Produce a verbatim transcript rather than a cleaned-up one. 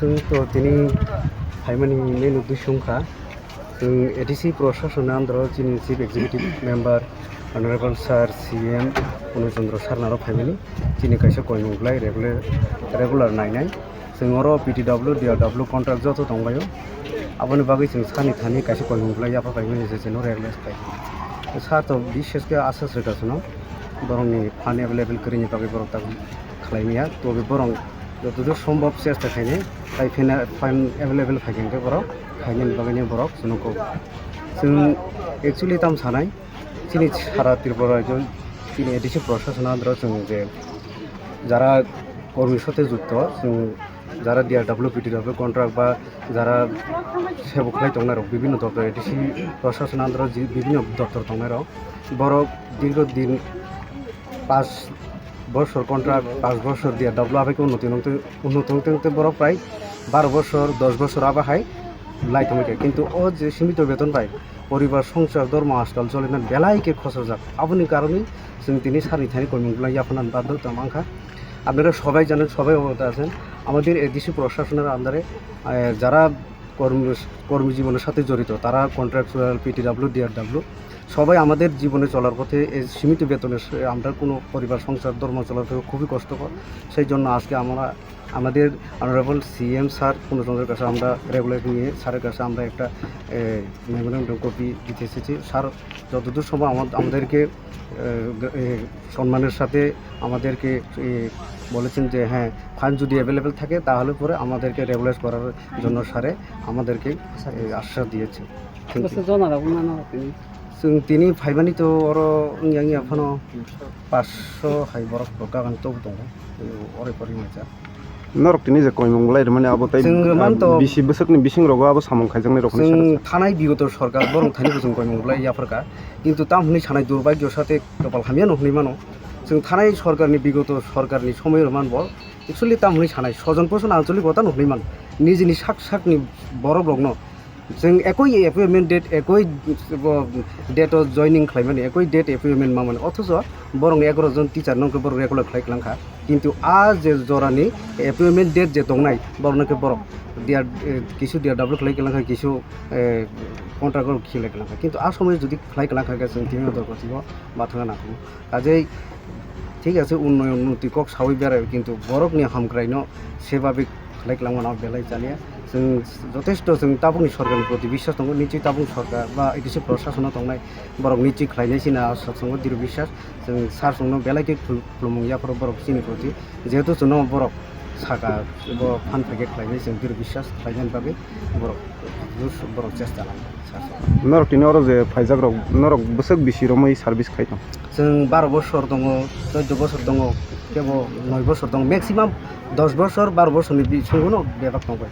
Chwng to tini phaimani main uddesho wngkha, chwng A D C Prashasan andro chini Chief Executive Member Honorable Sir C M Purno Chandra Sir naro phaimani chini kaisa koimung belai regular, regular nainai. Chwng oro P T W, D R W contract joto tongbaio. Aboni bagwi chwng sani thani kaisa koimung belai yapha phaimani je chwngno regular khlai. Sir to bishesh khe aswk swkang chwngno borokni fund available kwrwini bagwi borok tabuk khlai maya. Tobe borok jotodur sombhob chesta khainai, tai fina-, fund available phai khe borok khainani bagwino borok chwngno kok. Chwng actually tamo sanai, chini sara Tripura rajyo, chini A D C Prashasan andro chwng je jara kormi sate jukto, chwng jara D R W, P T W contract ba jara sebo khlai tongnai rok, bibhinno doptor, A D C Prashasan andro ji-, bibhinno doptor tongnai rok, borok dirgho din pas bosor contract, pas bosor D R W abai khe unnoti wngtwi, unnoti wngtwi wngtwi borok prai baro bosor, dos bosor abo hai lai tongwi kha. Kintu o je simito beton bai poribar songsar dormo ajkal cholinani belai khe khosojak. Aboni karonwi chwng tini sani thani koimung belai yaphanani badhota mankha. আপনারা সবাই জানেন, সবাই অবগত আছেন, আমাদের A D C প্রশাসনের আন্ডারে, আহ, যারা কর্ম-, কর্মজীবনের সাথে জড়িত, তারা contractual, P T W, D R W, সবাই আমাদের জীবনে চলার পথে এই সীমিত বেতনের স-, আমরা কোনো পরিবার সংসার ধর্ম চলার পথে খুবই কষ্টকর। সেই জন্য আজকে আমরা আমাদের অনারেবল সি এম স্যার পূর্ণচন্দ্রের কাছে আমরা রেগুলার নিয়ে স্যারের কাছে আমরা একটা, এ, মেমোরেন্ডাম কপি দিতে এসেছি। স্যার যতদূর সম্ভব আমা-, আমাদেরকে, এ, গ-, এ, সম্মানের সাথে আমাদেরকে, এ, বলেছেন যে, হ্যাঁ, ফান্ড যদি অ্যাভেলেবল থাকে, তাহলে পরে আমাদেরকে রেগুলাইজ করার জন্য স্যারে আমাদেরকে, এ, আশ্বাস দিয়েছে। Thank you. Bwswk jona rok wngna no tini? Chwng tini phaimani to oro wngya wngya phano paanch sho hai borok rok gagan tobwi tongo, ore pori macha. Norok tini je koimung belai rwmani abo tei, chwng rwman to bisi bwswkni bising rogo abo samung khaijaknai rok hinwi chwng sana. Thanai bigoto sorkar borok thani bo chwng koimung belai yapharkha, kintu tam hwnwi sanai durbagyo sate kopal hamya no hwnwi mano. Chwng thanai sorkarni bigoto sorkarni somoi rwman bo actually tam hwnwi sanai sojon poson ancholi gota no hwnwi mano. Nijini sak sakni borok rokno chwng ekoi appointment date, ekoi bo date o joining khlaimani, ekoi date appointment mamani, othocho borokni egaroh jon teacher no borok regular khlai kwlangkha, kintu a je jorani appointment date je tongnai borokno khe borok D R, eh, kisu D R W khlai kwlangkha, kisu, eh, contract o khlai kwlangkha, kintu a somoy jodi khlai kwlangkha khe chwng tini o dorgoti o ma thangna nangkukgo. Kajei thik ache, unnoyon unnoti kok sawi berai, kintu borokni hamkraino sebabik khlai kwlangmano belai chaliya. Chwng jotesto chwng tabukni sorkarni proti biswas tongo, nichwi tabuk sorkar ba A D C prosasono tongnai borok nichwi khlainai chini aswk tongo diri biswas. Chwng sir chwngno belai khe khul-, khulumung yapharo borok chini proti, jehetu chwngno borok saka bo phan phaikhe khlainai, chwng diri biswas khlainani bagwi borok, borok chesta nai. Norok tini oro je phaijak rok, norok bwswk bisi romwi service khai tong? Chwng baro bosor tongo, chaudo bosor tongo, kebo noi bosor tongo, maximum dos bosor, baro bosorni bisingo no bebak tongbai.